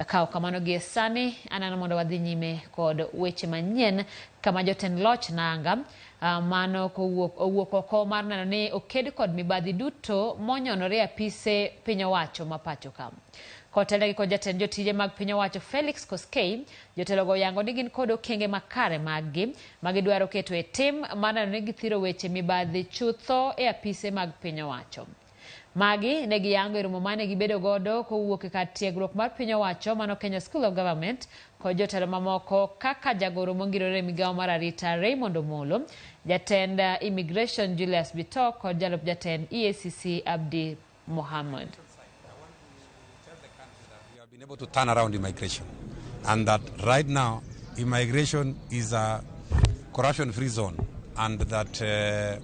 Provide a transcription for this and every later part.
Kawo kamano gie sani aneno mondo wadhi nyime kod weche manyien kama jotend loch nanga mano kowuok owuok oko mar neno ni oked kod mibadhi duto monyonore e apise piny owacho ma pacho ka. Kotelnegi kod jatend jotije mag piny owacho Felix Koskei, jotelogo oyango ni gin kod okenge makare maggi ma gidwaro keto e tim mar neno ni githiro weche mibadhi chutho e apise mag piny owacho. Magi ne giyango e romo mane gibedo godo kowuok e kar tiegruok mar piny owacho mano Kenya School of Government kod jotelo mamoko kaka jagoro mongirore e migawo mar arita Raymond Omolo, jatend Immigration Julius Bitok kod jalup jatend EACC Abdi Mohamud. We have been able to turn around immigration, and that right now immigration is a corruption-free zone, and that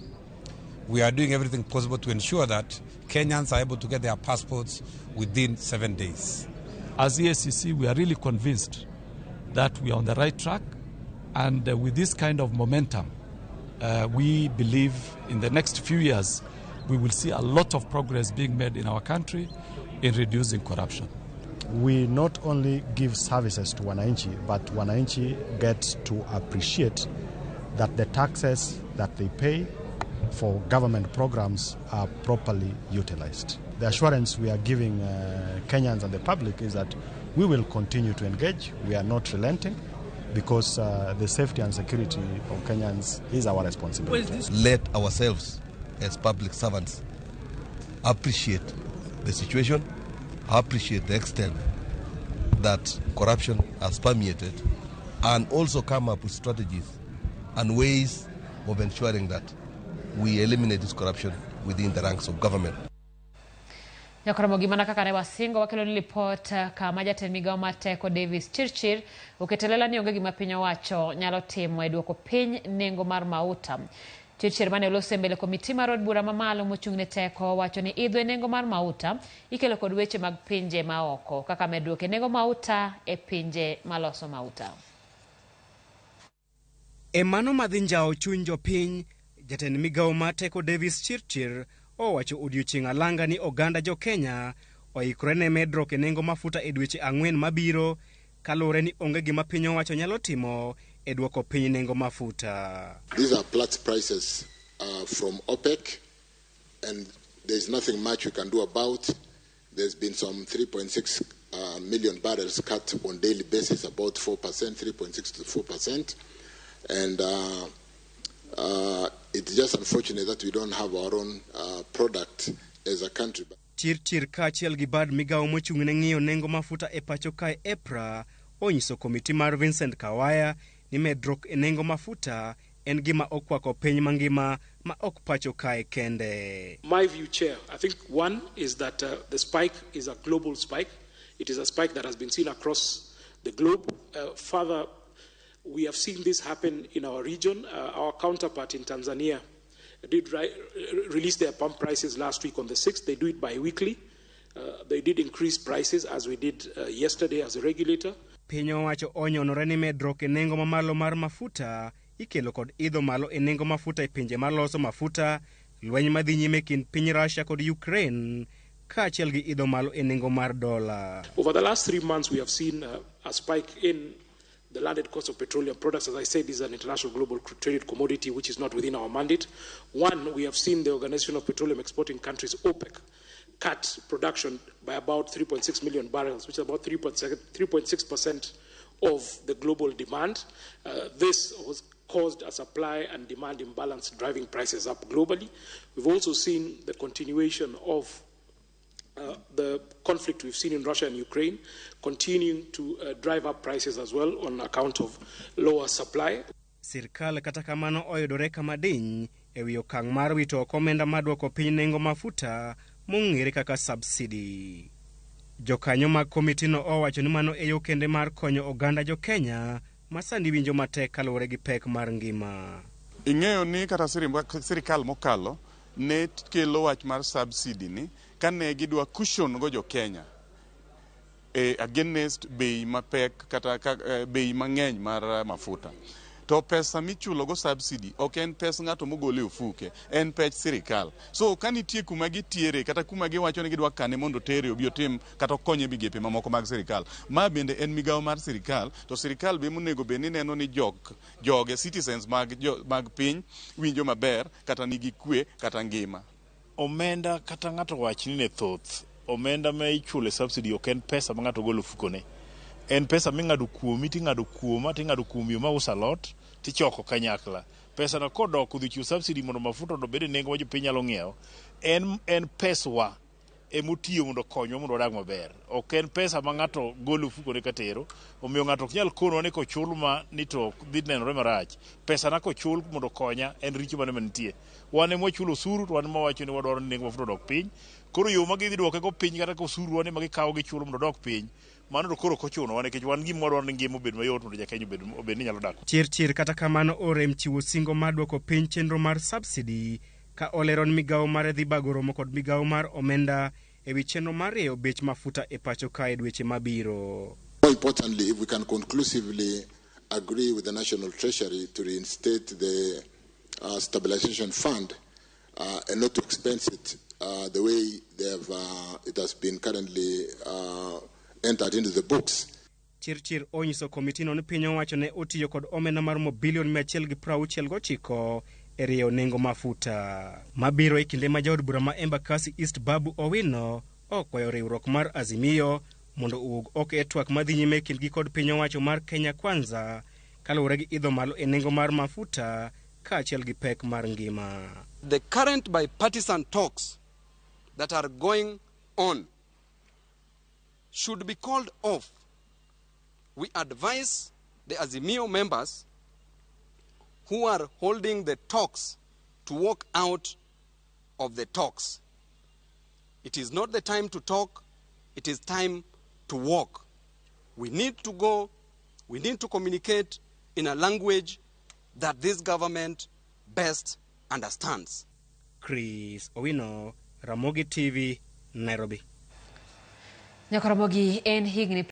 we are doing everything possible to ensure that Kenyans are able to get their passports within 7 days. As EACC, we are really convinced that we are on the right track, and with this kind of momentum, we believe in the next few years we will see a lot of progress being made in our country in reducing corruption. We not only give services to wananchi, but wananchi get to appreciate that the taxes that they pay for government programs are properly utilized. The assurance we are giving Kenyans and the public is that we will continue to engage. We are not relenting because the safety and security of Kenyans is our responsibility. Let ourselves as public servants appreciate the situation, appreciate the extent that corruption has permeated, and also come up with strategies and ways of ensuring that we eliminate this corruption within the ranks of government. Nyakoromogi mana kaka ne wasingo wakelo ni lipot kama jatend migawo mar teko Davis Chirchir oketo lela ni onge gima piny owacho nyalo timo e duoko piny nengo mar mauta. Chirchir mane oloso e mbele komiti mar od bura mamalo mochung' ne teko wacho ni idho e nengo mar mauta ikelo kod weche mag pinje maoko kaka medruok e nengo mauta e pinje maloso mauta. E mano madhi njawo chuny jopiny, jatend migawo mar teko Davis Chirchir owacho odiochieng' alanga ni oganda jo-Kenya oikore ne medruok e nengo mafuta e dweche 4 mabiro kaluwore ni onge gima piny owacho nyalo timo e duoko piny nengo mafuta. These are Platts prices from OPEC, and there's nothing much we can do about. There's been some 3.6 million barrels cut on daily basis, about 4%, 3.6 to 4%. And it's just unfortunate that we don't have our own product as a country. Chirchir kaachiel gi bad migawo mochung' ne ng'iyo nengo mafuta e pacho kae EPRA onyiso komiti mar Vincent Kawaya ni medruok e nengo mafuta en gima okwako piny mangima ma ok pacho kae kende. My view, Chair, I think one is that the spike is a global spike. It is a spike that has been seen across the globe. Further, we have seen this happen in our region. Our counterpart in Tanzania did release their pump prices last week on the 6th. They do it bi-weekly. They did increase prices as we did yesterday as a regulator. Piny owacho onyonore ni medruok e nengo mamalo mar mafuta ikelo kod idho malo e nengo mafuta e pinje maloso mafuta, lweny madhi nyime kind piny Russia kod Ukraine, kaachiel gi idho malo e nengo mar dola. Over the last 3 months, we have seen a spike in the landed cost of petroleum products. As I said, this is an international global traded commodity which is not within our mandate. One, we have seen the Organization of Petroleum Exporting Countries, OPEC, cut production by about 3.6 million barrels, which is about 3.6% of the global demand. This was caused a supply and demand imbalance, driving prices up globally. We've also seen the continuation of the conflict we've seen in Russia and Ukraine continuing to drive up prices as well on account of lower supply. Sirkal kata kamano oyudore kama diny e wi okang' mar wito oko omenda mar duoko piny nengo mafuta mong'ere kaka subsidy. Jokanyo mag komitino owacho ni mano e yo kende mar konyo oganda jo-Kenya ma sani winjo matek kaluwore gi pek mar ngima. Ing'eyo ni kata sirikal mokalo ne kelo wach mar subsidy ni kane gidwa cushion go jo Kenya e against bei mapek kata ka, bei mang'eny mar mafuta. To pesa michulo go subsidy ok en pes ng'ato mogol e ofuke, en pech sirikal. So ka nitie kuma gitiere kata kuma giwacho ni gidwa kane mondo otere obi otim kata okony e migepe mamoko mag sirikal. Ma bende en migawo mar sirikal, to sirikal be monego bed ni neno ni jok joge citizens mag, jo, mag piny winjo maber kata nigi kwe kata ngima. Omenda kata ng'ato wach ni ne thoth omenda ma ichulo e subsidy ok en pesa ma ng'ato golo ofukone. En pesa ming'ado kuomi ting'ado kuoma ting'ado kuom yo mauso alot tichoko kanyakla. Pesa no kodok odhi chiwo subsidy mondo mafuta obed e nengo ma jopiny nyalo ng'iewo, en peswa emotiyo mondo okonywa mondo wadag maber. Ok en pesa ma ng'ato golo ofukone katero, omiyo ng'ato ok nyal konwa ni kochul ma ni to dhi nenore marach. Pesa na kochul mondo okonya en richo mane mantie. Wan ema wachulo osuru to wan ema wawacho ni wadwaro ni nengo mafuta odok piny. Koro yo ma gidhi duoke go piny kata ka osuru wan ema gikawo gichulo mondo odok piny, mano to koro ok ochunowa nikech wan gima wadwaro ni ngima obed mayot mondo jakenya obed ni nyalo dak. Chirchir kata kamano orem chiwo singo mar duoko piny chenro mar subsidy ka olero ni migawo mare dhi bago romo kod migawo mar omenda ewi chenro mar rieyo bech mafuta e pacho ka e dweche mabiro. More importantly, if we can conclusively agree with the National Treasury to reinstate the stabilization fund and not to expense it the way they have, it has been currently entered into the books. Chirchir onyiso komitino ni piny owacho ne otiyo kod omenda maromo bilion 169 e rieyo nengo mafuta. Mabiro e kinde ma jaod bura ma Embakasi East Babu Owino okwayo riwruok mar Azimio mondo owuog oko e twak madhi nyime e kindgi kod piny owacho mar Kenya Kwanza kaluwore gi idho malo e nengo mar mafuta kaachiel gi pek mar ngima. The current bipartisan talks that are going on should be called off. We advise the Azimio members who are holding the talks to walk out of the talks. It is not the time to talk, it is time to walk. We need to go, we need to communicate in a language that this government best understands. Chris Owino, Ramogi TV, Nairobi. Nyakoromogi en higni